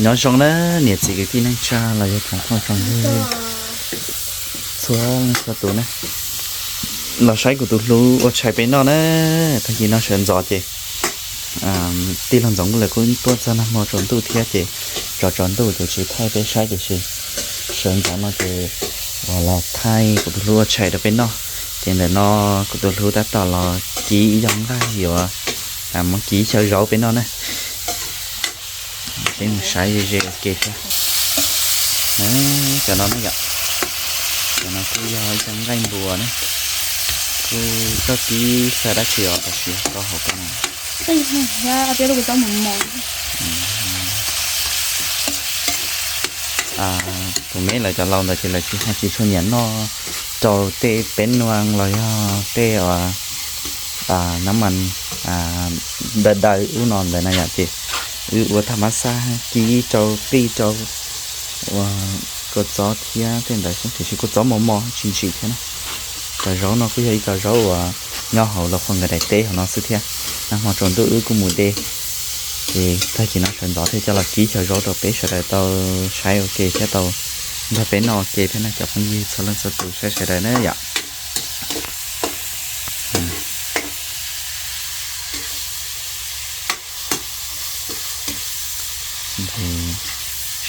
Nyob zoo na niam txiv kwv tij neej tsa los yog tsoom phooj tsoom ywg txhua leej txhua tus na, los saib kuv tus hlub ua tshais peb noj na. Tag kis no sawv ntxov ces tij laug Ntxoov Nkauj lawv kuj tuaj txog nag hmo tsaus ntuj thiab ces tsaus tsaus ntuj ces tsis thaij peb saib tiam sis sawv ntxov no ces uas los thaij kuv tus hlub ua tshais rau peb noj. Ces ntawm no kuv tus hlub tab tom los kib ib co nqaij yuav mus kib xyaw zaub peb noj na. Peb mus saib ze ze ua ke thiab. Cov no ne yom, cov no kuj yog ib co nqaij npua na. Kuj koj kib xyaw dab tsi os tam sim koj hauv koj no? Tus me lawv cov laus ntawd ces lawv tsis ho tsis tshua nyiam noj rau tej peb nuas los yog tej uas nab mas daws daws ub no ntawd na yom, ces wb ua thaj mab xab kib rau qij rau ua kua txob thiab tej ntawd xwb, tiam sis kua txob mos mos tsis ntsim thiab na. Cov zaub no kuj yog ib co zaub uas nyob hauv los qhuas nkawd daim teb hauv no xwb thiab. Nag hmo tsaus ntuj wb kuj mus de, ces tag kis no sawv ntxov thiaj coj los kib xyaw zaub rau peb sawv daws tau saib ua ke thiab tau nrog peb noj ua ke thiab na cov phooj ywg txhua leej txhua tus saib sawv daws na yom.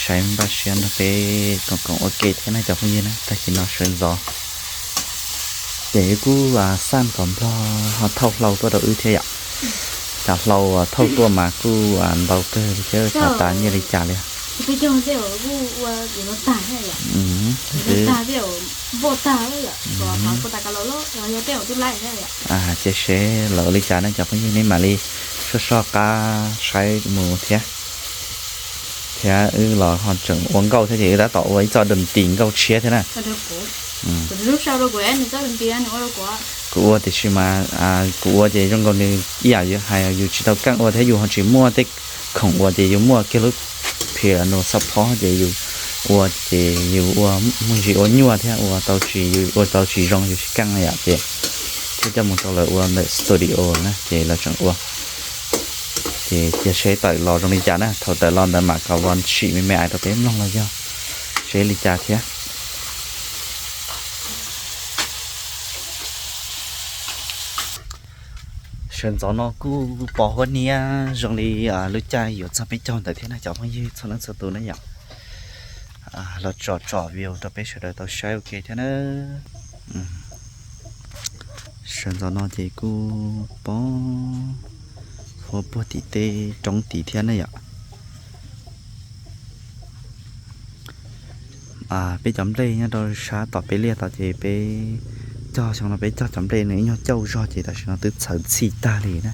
Saib npaj siab nrog peb koom koom ua ke thiab na cov phooj ywg na, tag kis no sawv ntxov ces wb kuj xaj kom nplog ho thauj hlau tuaj rau wb thiab yom. Cov hlau uas thauj tuaj mas kuj ntau kawg li thiab, xav tas nyiaj li cas li. Ces seb lawv ua li cas ne cov phooj ywg, nej mam li soj soj qab saib mus thiab. Thiab wb los ho tseem ua nkauj thiab ces wb tab tom ua ib txoj dum tis nkauj tshiab thiab na. Kuv ua tiam sis mas kuv ua ces zoo nkaus nws ib yam yus hais yus tsis tau keej ua thiab yus ho tsis muaj tej khoom ua ces yus muaj kiag lub piano support ces yus ua ces yus ua muaj ntsis ua nyuaj thiab ua tau tsis, yus ua tau tsis zoo yus tsis keej yom, ces thiaj coj mus rau lawv ua ntawm studio na ces lawv tseem ua. Ces cia seb tawm los zoo li cas na, thaum tawm los ntawd mam kom vos sim me me ais rau peb mloog los yog seb li cas thiab. Sawv ntxov no kuj pos huab niab zoo li lub caij yuav txog peb caug ntawd thiab na cov phooj ywg txhua leej txhua tus na yom. Los tsom tsom view rau peb sawv daws tau saib ua ke thiab na. Sawv ntxov no ces kuj pom huab puag tim tej roob tid thiab ne yom. Peb cov nplej nyob rau sab tom peb liaj tod ces peb cog xyoo no peb cog cov nplej nws ib nyuag cauj zog ces tam sim no twb txhawv txhij tag li na.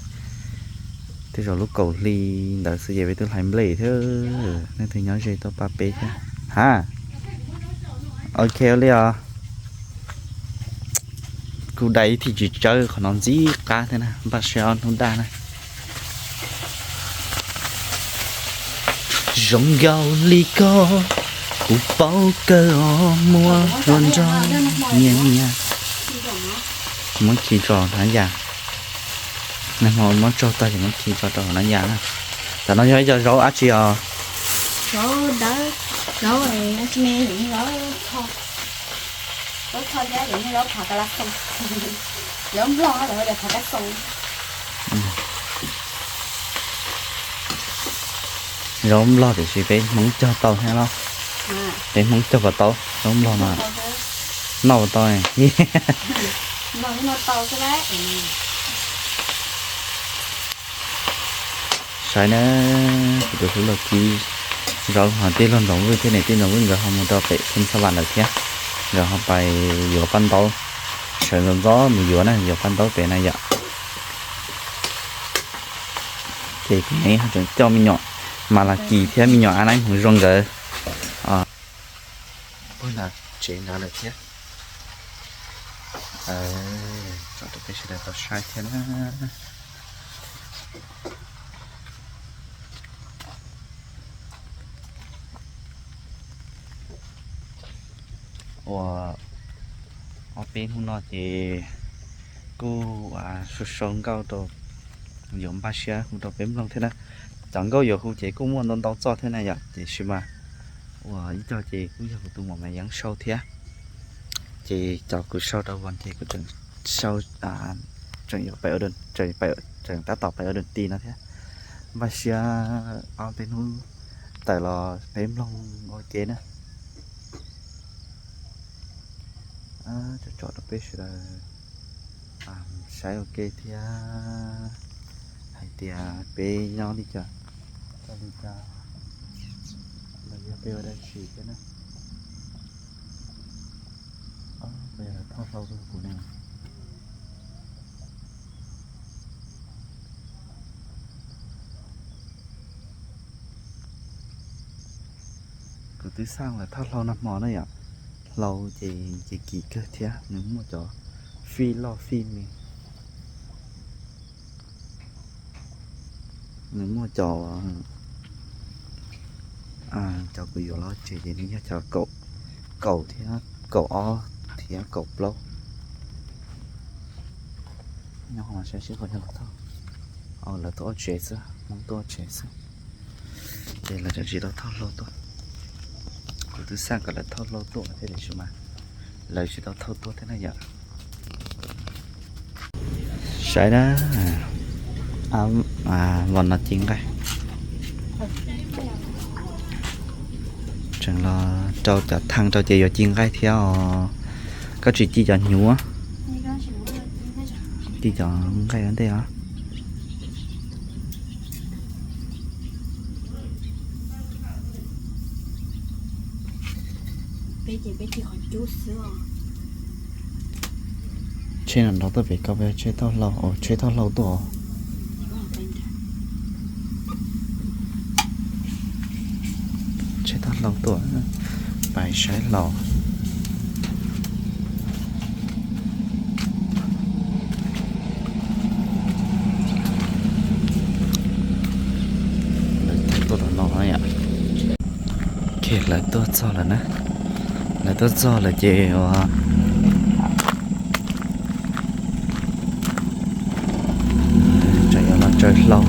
Tej zaum lub kaum hli ntawd xwb ces peb twb hlais nplej thiab. Leej twg nyob ze tuaj pab peb thiab. Ha, ok li os. Kuj dai ib thij tsis tsawb qhov no ntxim qab thiab na, npaj siab ob hnub daj na. Zoo nkaus li koj, kuv paub kawg os, muab hlua nrog nyias nyias. Muab khi tso hnav yas. Nag hmo muab tsaug tag ces muab khi tso rau hauv hnav yas na. Tam no yog ib co zaub dab tsi os? Zaub dawb, zaub me, zaub txho thiab zaub phov ka la xoo, zaub nplog lawv hu tias phov ka xoo. Zaub nplog tiam sis peb Hmoob cog tau thiab los? Peb Hmoob cog puas tau zaub nplog no? Noj puas tau? Saib na, kuv tus hlub los kib zaub ho tij laug Ntxoov Vwj thiab niam tij Ntxoov Vwj nkawd ho mus rau pem Phoos Xas Vas lawm thiab. Nkawd ho pais yuav paj ntaub, sawv ntxov ntxov mus yuav na, yuav paj ntaub pem na yom. Ces kuv ne ho tseem coj me nyuam Mas Las Kis thiab me nyuam Ab Neeb Hmoov Zoo nkawd puag nram tsev ntawd lawm thiab. Tsom rau peb sawv daws tau saib thiab na. Ua ob peb hnub no ces kuj sau sau nkauj rau, yuav npaj siab hu rau peb mloog thiab na. Cov nkauj yuav hu ces kuj muaj ntau ntau txoj thiab na yom, tiam sis mas ua ib co ces kuj yog kuv tus muam Maiv Yeeb sau thiab. Ces cov kuv sau rau Vos ces kuv tseem sau, tseem yuav pais, tseem tab tom pais ua dab ti no thiab. Npaj siab ob peb hnub tawm los peb mloog ua ke na. Tsom tsom rau peb sawv daws saib ua ke thiab hais tias peb nyob li cas, ua li cas, los yog peb ua dab tsi thiab na. Ob, peb thauj hlau rau kuv ne. Kuv twb xaj lawv thauj hlau nag hmo na yom. Hlau ces ces kim kawg thiab, nws muaj cov fij loj fij me. Nws muaj cov, cov kuv yuav los tsev ces nws yog cov kaum thiab kaum ob thiab kaum plaub. Nyob qhov no saib seb puas yog lawv thauj. Lawv tuaj ob tsev xwb, Hmoob tuaj ob tsev xwb. Ces lawv tseem tsis tau thauj hlau tuaj. Kuv twb xaj kom lawv thauj hlau tuaj thiab tiam sis mas lawv tsis tau thauj tuaj thiab na yom. Saib na, Vos no ci nqaij. Tseem los rau cov thaj rau ces yuav ci nqaij thiab os. Koj tsis ci cov hnyuv, ci cov nqaij ua ntej os. Tsheb no nrov tuaj pem ko, tsheb thauj hlau, tsheb thauj hlau tuaj. Tsheb thauj hlau tuaj, pais saib hlau. Lawv tuaj tom no yom. Lawv tuaj txog lawm na. Lawv tuaj txog lawm ces ua, tseem yuav los tsaws hlau.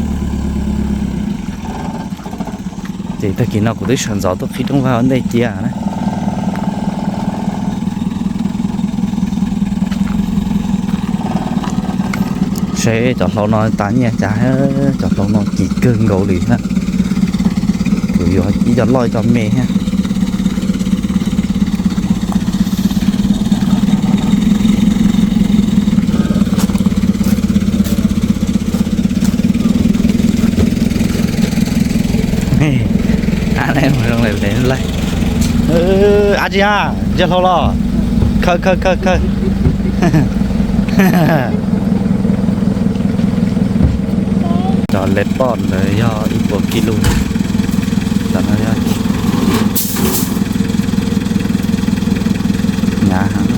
Ces tag kis no kuv twb sawv ntxov tuaj qhib rooj vag ua ntej cia na. Seb cov hlau no tas nyiaj cas, cov hlau no kim kawg nkaus li thiab. Kuv yuav ib co loj ib co me thiab. Ab, tsis, ntsia hlau los, khaws khaws khaws khaws. Cov le poj ntawd yog ib puas kis lus. Cov no yog hnyav heev.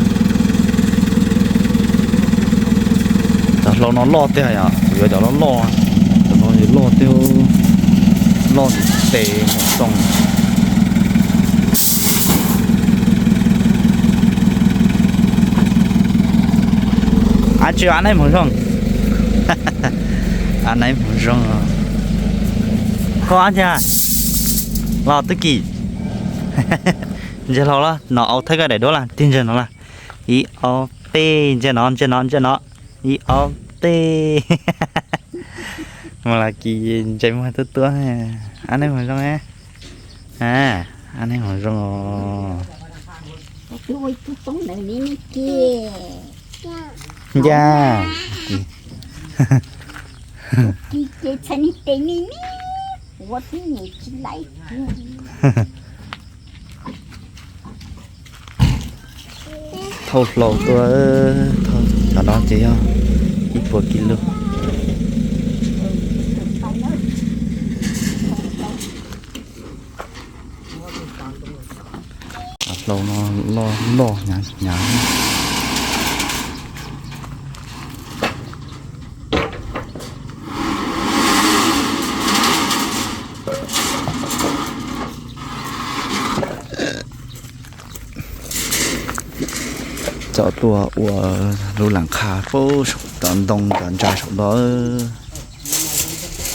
Cov hlau no loj tiag yom, kuv yuav cov loj loj. Cov no loj tiag, loj ntiv tes mus xoo. Ab, tsis, ab naib hmoov zoo. Ab naib hmoov zoo. Koj ab ntsia los twb kim. Ntsia hlau los no, au thaij koj daim duab los tig ntsia no los. Ib ob peb, ntsia no, ntsia no, ntsia no. Ib ob peb. Mas los kis ntsia muag tuab tuab. Ab naib hmoov zoo. Ab naib hmoov zoo os. Ncaj. Thauj hlau tuaj, thauj cov no ces yog ib puas kis lus. Cov hlau no loj loj hnyav hnyav. Cov tuaj ua lub lam qha puag saum cov ntoo cov ntsa saum no.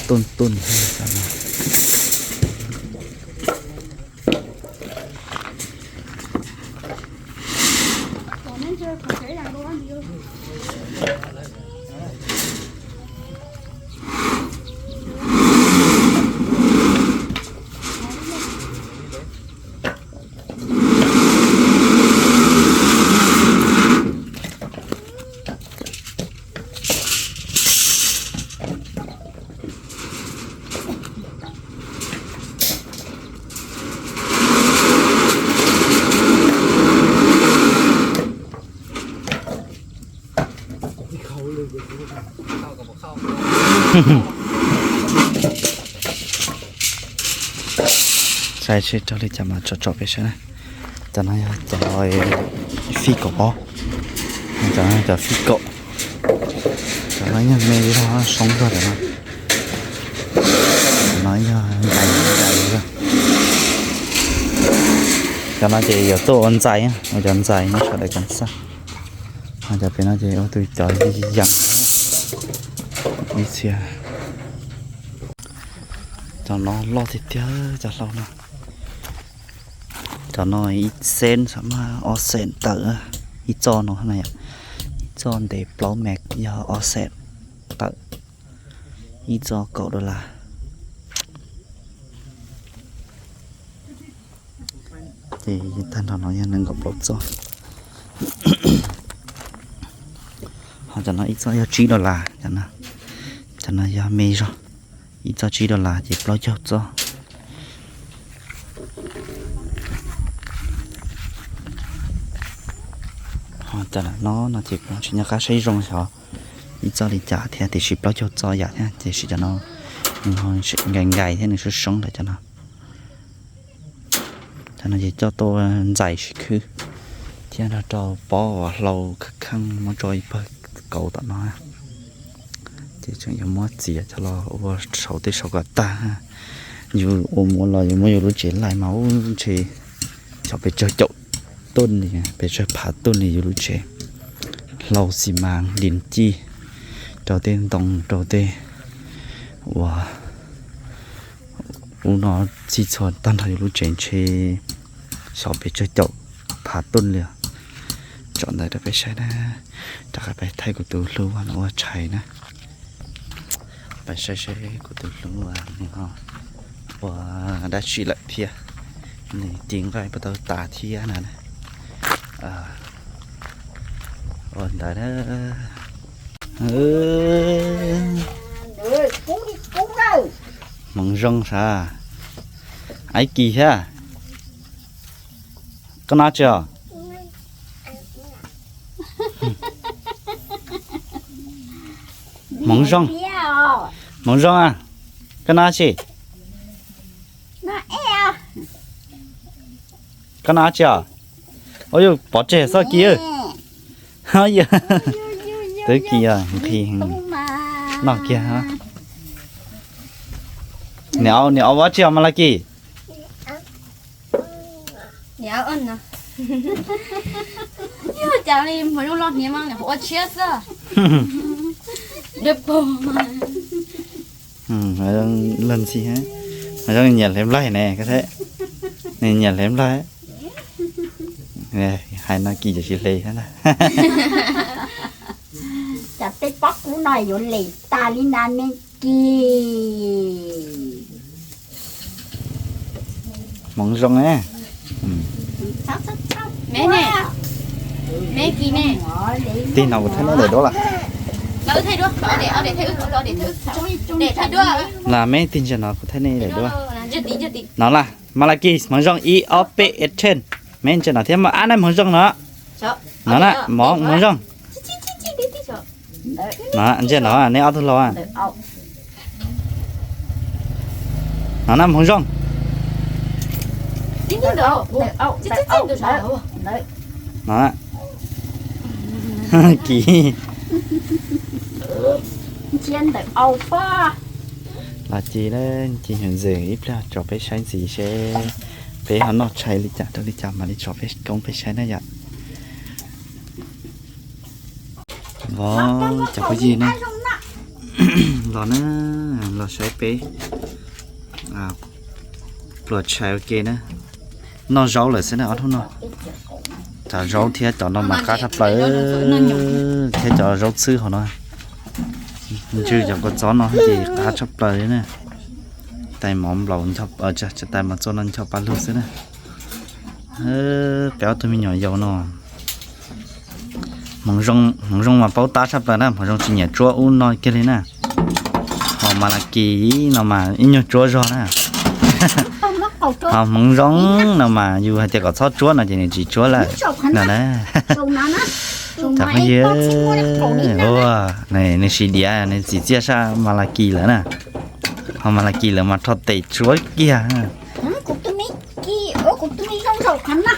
Tuj tuj. Saib seb raug li cas mas tsom tsom peb saib na. Cov no yog cov fij kaum ob, cov no cov fij kaum. Cov no yog me zog, soob zog cov no. Cov no yog ntais ntais zog. Cov no ces yuav tuaj ua ntxais, ua cov ntxais nyob sawv daws kam xaj. Ho cov pem no ces ua tus cov yees ib txhia. Cov no loj tiag tiag cov hlau no. Cov no ib xees xav mas ob xees tawm, ib txoj no na, ib txoj ntev plaub mev yog ob xees tawm, ib txoj kaum dollar. Ces tag nrho no yog nees nkaum plaub txoj. Ho cov no ib txoj yog tsib dollar, cov no yog me zog, ib txoj tsib dollar ces plaub caug txoj. Ho cov no no ces kuv tsis nco qab saib zoo xyov ib txoj li cas thiab, tiam sis plaub caug txoj yam thiab, tiam sis cov no nws ho nkais nkais thiab nws soob soob lawm cov no. Cov no ces coj tuaj ntxais sib khwb thiab nrog rau pob uas hlau kheej kheej muab tso ib pawg kauv tom no. Ces tseem yuav muab txiav coj los ua saum tej saum kom tag. Yus ua muab los yus muab yus lub tsev laij mas ub ntshe xyov pes tsawg caum tuj li, pes tsawg phav tuj li yus lub tsev. Hlau xi mas lim cij rau tej ntoo rau tej uas ub no txhij txhua tag nrho yus lub tsev ntshe xyov pes tsawg caum phav tuj li. Tsom ntawd rau peb saib na, rov qab peb thaij kuv tus hlub no ua tshais na. Peb saib seb kuv tus hlub nws ho ua dab tsi lawm thiab, nws ci nqaij puas tau tas thiab na. Ua ntawd na. Hmoov zoo sav, aib kis thiab. Koj noj tsi os? Hmoov zoo, hmoov zoo a, koj noj tsi? Koj noj tsi os? Ua yus pov tseg txoj kis. Twb kis os, nqhis noj kiag. Niam, niam ua tsi os Malakis? Cas li hmoov zoo los hniav mas ua tshiab xwb. Log ntxhi, zoo nyiam hle nplaig ne, nws nyiam hle nplaig. Hais no kis ces tsis hle thiab ntag. Cas peb pob kub no yuav lem tas li na me kis. Hmoov zoo ne. Tig no kuv thaij nej daim duab lawm. Las me tig ntsia no kuv thaij nej daim duab. No las Malakis hmoov zoo ib ob peb action. Me ntsia no thiab mas ab na hmoov zoo no. No na mov hmoov zoo. No ntsia no nej ob tug laus. No na hmoov zoo. No kis. Los ci na, ci hnyuam ntxwm ib pliag tso peb saib ntxiv seb peb ho noj tshais li cas rau li cas mam li tso peb koob peb saib na yom. Vov cov phooj ywg na, los na, los saib peb pluas tshais ua ke na. Noj zaub lawm xwb na ob hnub no. Cov zaub thiab cov no mas qab tshaj plaws, thiab cov zaub txhwb hauv no. Ntswg cov kua txob no ces qab tshaj plaws li na. Tais mov nplaum, tais mov txua no ncho pa lug xwb na. Peb ob tug me nyuam yaus no, hmoov zoo mas paub tab tshaj plaws na, hmoov zoo tsis nyiam tsuab ub no kiag li na. Ho mas las kis no mas ib nyuag tsuab zog na. Ho hmoov zoo no mas yus hais tias kom txhob tsuab no ces nws tsis tsuab lawm no na. Cov phooj ywg, nws siv diav nws txim txiaj saj mas las kis lawm na. Ho mas las kis lawm mas rho tes tsuab kiag. Kuv tus me, kuv tus me zoo zaum qhov na.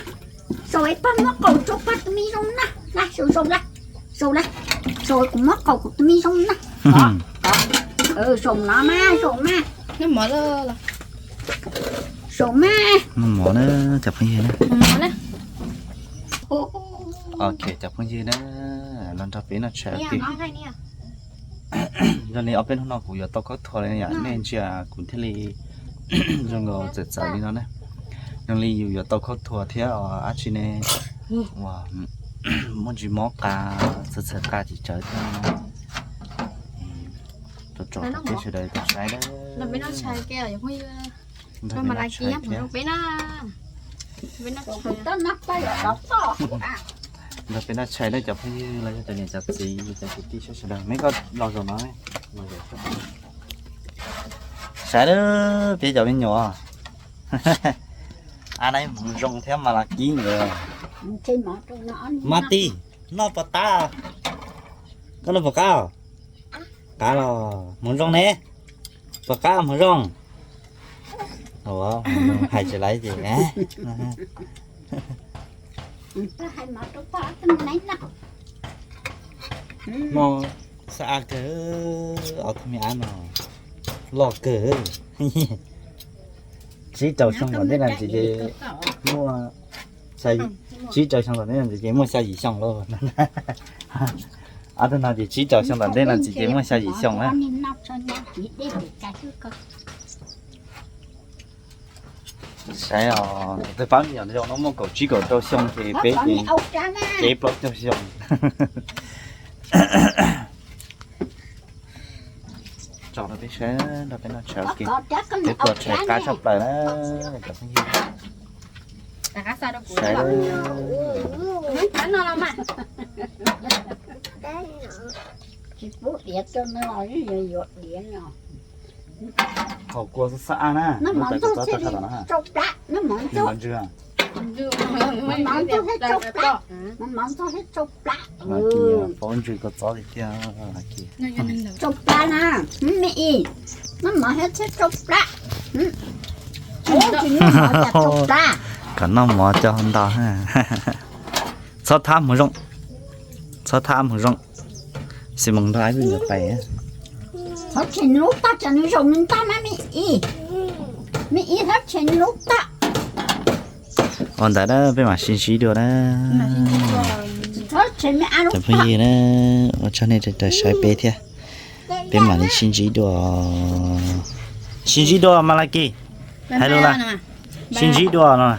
Zaum pab muab qaum rau pab tus me zoo na. Zaum, zaum, zaum kuv muab qaum kuv tus me zoo na. Zaum no mas, zaum mas. Zaum mas. Noj mov na cov phooj ywg na. Ok cov phooj ywg na, los nrog peb noj tshais ua ke. Yog li ob peb hnub no kuv yuav tau khaub thuas li yom, nej ntsia kuv thiaj li zoo nkaus txawm txawm li no na. Yog li yus yuav tau khaub thuas thiab os dab tsi ne, uas muaj ntsis mob qa, txhawv txhawv qa tsis tsawv thiab. Tso tso rau peb sawv daws tau saib na. Nrog peb noj tshais na cov phooj ywg los yog cov niam cov txiv cov kwv tij sawv daws, neb koj los zaum no. Saib na, peb cov me nyuam, a na hmoov zoo thiab mas las kis nkawd. Mas tij, noj puas qab? Koj noj puas qab? Qab los hmoov zoo ne. Puas qab hmoov zoo? Hais tsis laiv ces no xa a kawg, ob tug me ab no loj kawg. Tsib rau xyoo tom ntej no ces muaj, tsib rau xyoo tom ntej no ces muaj xya yim xyoo lauj. Ob tug no ces tsib rau xyoo tom ntej no ces muaj xya yim xyoo na. Saib os, tus pab me nyuam zoo no muaj kaum tsib kaum rau xyoo ces peb ces plaub caug xyoo. Tso rau peb saib, nrog peb noj tshais ua ke. Peb puas tshais qab tshaj plaws na cov phooj ywg. Saib, haus kua xab xab na. Paub ntsws kua txob tiag tiag. Kom noj mov coj ntau. Txhob thab hmoov zoo, txhob thab hmoov zoo. Xi Moos nrog ib pliag pais. Ua ntawd na peb mam sib ntsib dua na. Cov phooj ywg na, ua tsaug nej raws saib peb thiab. Peb mam li sib ntsib dua. Sib ntsib dua Malakis. Hais lus lawm. Sib ntsib dua no.